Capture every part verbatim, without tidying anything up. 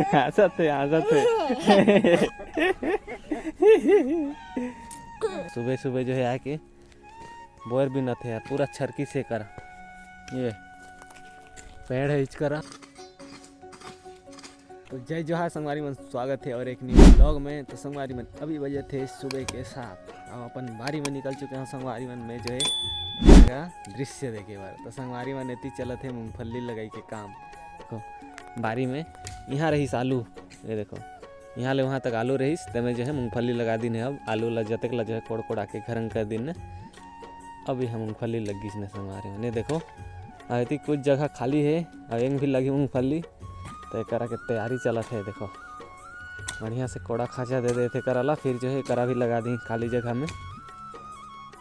हंसत हे, हंसत हे। सुबह सुबह जो है आके बोर भी नथे यार, पूरा छरकी से करा। ये पेड़ है इचकरा। तो जय जोहार संगवारी मन, स्वागत है और एक न्यू ब्लॉग में। तो संगवारी मन, अभी बजे थे सुबह के सात, हम अपन बारी में निकल चुके हैं संगवारी मन। मैं जो है का दृश्य देखे बर, तो संगवारी मन एती चलत है मूंगफली लगाई के काम। देखो बारी में यहाँ रहीस आलू, ये देखो यहाँ ले वहाँ तक आलू रहीस, ते मैं जो है मूंगफली लगा दिन है। अब आलू ला जतेक ला जो है कोड़ कोड़ा के घर कर दिन ने, अब यहाँ मूंगफली लग गई इसने संगवारी मन। ये देखो अभी कुछ जगह खाली है, अब एंग भी लगी मूंगफली, तो एकरा के तैयारी चलत है। देखो बढ़िया से कोड़ा खांचा दे देते करा ला, फिर जो है करा भी लगा दी खाली जगह में।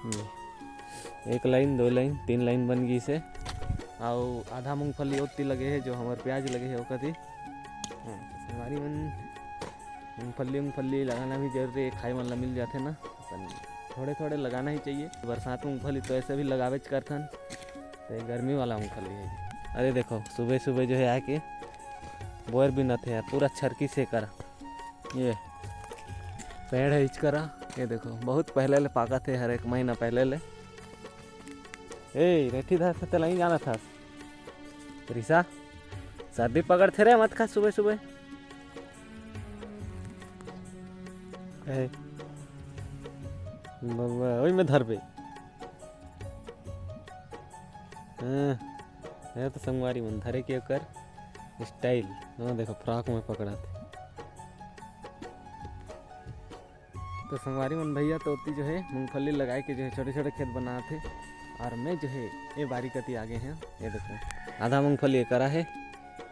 ये एक लाइन, दो लाइन, तीन लाइन बन गई से। अउ आधा मूंगफली ओती लगे है जो हमर प्याज लगे है ओकर ती। हाँ, संगवारी मन मूंगफली, मूंगफली लगाना भी जरूरी है, खाए मन ला मिल जाथे ना, अपन थोड़े थोड़े लगाना ही चाहिए। बरसात में मूंगफली तो ऐसे भी लगावेच करथन, तो ये गर्मी वाला मूंगफली है। अरे देखो सुबह सुबह जो है आके बोर भी नथे यार, पूरा छरकी से करा। ये पेड़ है इचकरा, ये देखो बहुत पहले ले पाकत है, हर एक महीना पहले ले। ए रेठी धर से तेला ही जाना था रिसा, सर्दी पकड़ थे रे, मत खा सुबह सुबह। ए बबुआ, ओई में धरबे। हाँ, ये तो संगवारी मन धरे के ओकर स्टाइल। हाँ, देखो फ्रॉक में पकड़ात। तो संगवारी मन भैया तो ओती जो है मूंगफली लगाए के जो है छोटे छोटे खेत बनात हे, और मैं जो है ये बारी कती आगे हैं। ये देखो आधा मूंगफली ये करा है,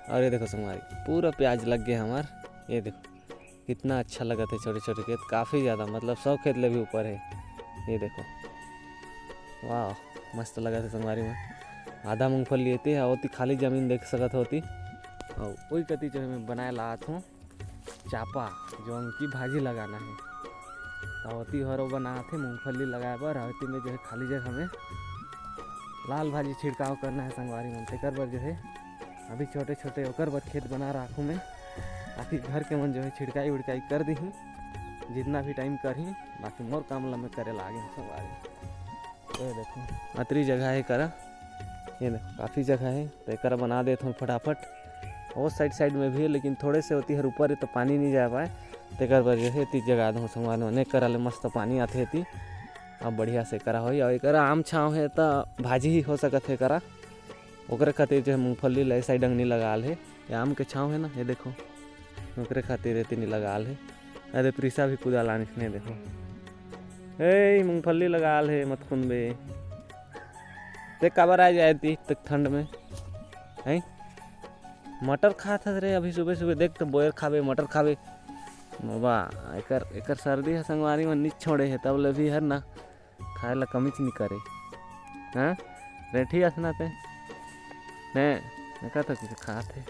और ये देखो संगवारी पूरा प्याज लग गया हमार। ये देखो कितना अच्छा लगत है छोटे छोटे खेत, काफ़ी ज़्यादा, मतलब सौ खेत ले भी ऊपर है। ये देखो वाह, मस्त लगत है संगवारी मन। आधा मूंगफली एती है, ओती खाली जमीन देख सकत होती। और वही कती जो है मैं बनाए लात हूँ चापा, जो उनकी भाजी लगाना है। तो ओती हर वो बनात हे मूंगफली लगाए बर, और ओती में जो है खाली जगह में लाल भाजी छिड़काव करना है संगवारी मन। तेकर बर जो है अभी छोटे छोटे ओकर बर खेत बना राखूँ मैं, ताकि घर के मन जो है छिड़काई उड़काई कर दीही, जितना भी टाइम करही, बाकी मोर काम ला मैं करे लागे हूँ संगवारी। ये देखो अतरी जगह है करा, ये देखो काफ़ी जगह है, तो एकरा बना देत हूँ फटाफट। वो साइड साइड में भी है, लेकिन थोड़े से ओती हर ऊपर है तो पानी नहीं जा पाए, तेकर बर जो है एती जगा दो संगवारी मन। एक करा ले मस्त पानी आथे एती, अब बढ़िया से करा होई। और एकरा आम छाँव है तो भाजी ही हो सकत है करा, ओकरे खातिर जो है मूंगफली ला ए साइड अंगनी लगाल है। ये आम के छाँव है ना, ये देखो ओकरे खातिर एती नहीं लगाल है। अरे प्रीसा भी कुदाल आनिस ने, देखो ए मूंगफली लगाल है, मत खुनबे। ते काबर आ जाए ती तक ठंड में, हैं? मटर खात हस रे अभी सुबह सुबह, देख तो बोयर खाबे, मटर खाबे। बाबा, एकर, एकर सर्दी ह संगवारी मन नी छोड़े हे, तब ले भी हर ना खाए ला कमीच नी करे। हाँ, रेठी अस ना ते ने, एकर तो किसे खात हे।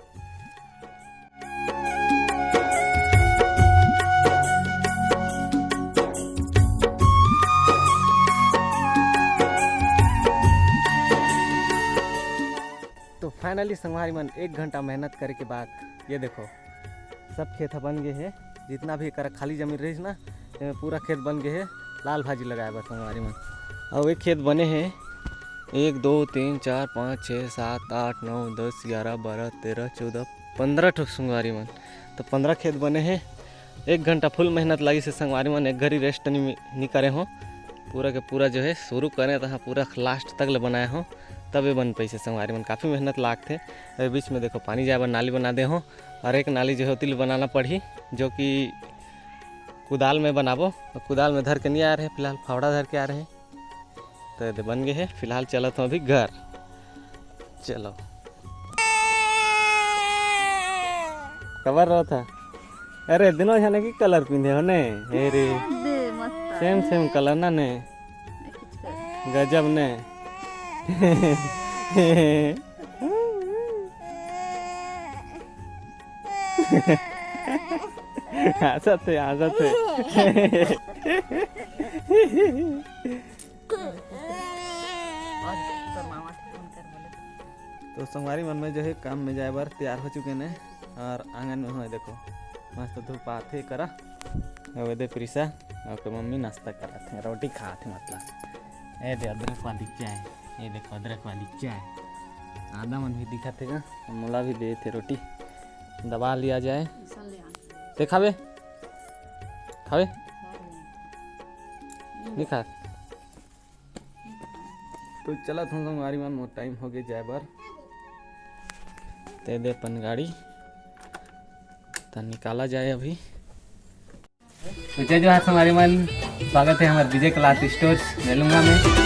तो फाइनली संगवारी मन, एक घंटा मेहनत करे के बाद ये देखो, सब खेत ह बन गए हे। जितना भी एकर खाली जमीन रहीस ना, एमे पूरा खेत बन गए हे लाल भाजी लगाए बर संगवारी मन। अउ एक खेत बने हे, एक, दो, तीन, चार, पाँच, छः, सात, आठ, नौ, दस, ग्यारह, बारह, तेरह, चौदह, पंद्रह ठो संगवारी मन। तो पंद्रह खेत बने हे। एक घंटा फुल मेहनत लागिस हे संगवारी मन, एक घरी रेस्ट नी, नी करे हो। पूरा के पूरा जो है शुरू करें तहाँ पूरा लास्ट तक ले बनाए हो, तबे बन पैसे संगवारी मन। काफ़ी मेहनत लागथे। अभी बीच में देखो पानी जाए बर नाली बना दे हो, और एक नाली जो है ओती ले बनाना पड़ही, जो कि कुदाल में बनाबो। और कुदाल में धर के नहीं आ रहे, फिलहाल फावड़ा धर के आ रहे। तो ये दे बन गए है। फिलहाल चलत हूँ अभी घर। चलो। कबर रहो था। अरे, दिनों झने की कलर पिंधे हो ने? हे रे। दे, मस्त। सेम, सेम कलर ना ने? गजब ने। हंसत हे, हंसत हे। तो संगवारी मन में जो है काम में जाए बर तैयार हो चुके ने और आंगन में हो देखो मस्त धूप आथे करा। अब दे प्रिसा ओकर मम्मी नाश्ता कराथे, रोटी खाथे मतलब। ए दे अदरक वाली चाय, ये देखो अदरक वाली चाय। आदा मन भी दिखत हे गा, मोला भी दे थे रोटी, दबा लिया जाए। ते खाबे? खाबे? नहीं खा। तो चलत हूँ संगवारी मन, मोर टाइम हो गए जाए बर। ते दे अपन गाड़ी, त निकाला जाए अभी। तो जय जोहार संगवारी मन, स्वागत है हमारे विजय क्लॉथ स्टोर्स बेलुंगा में।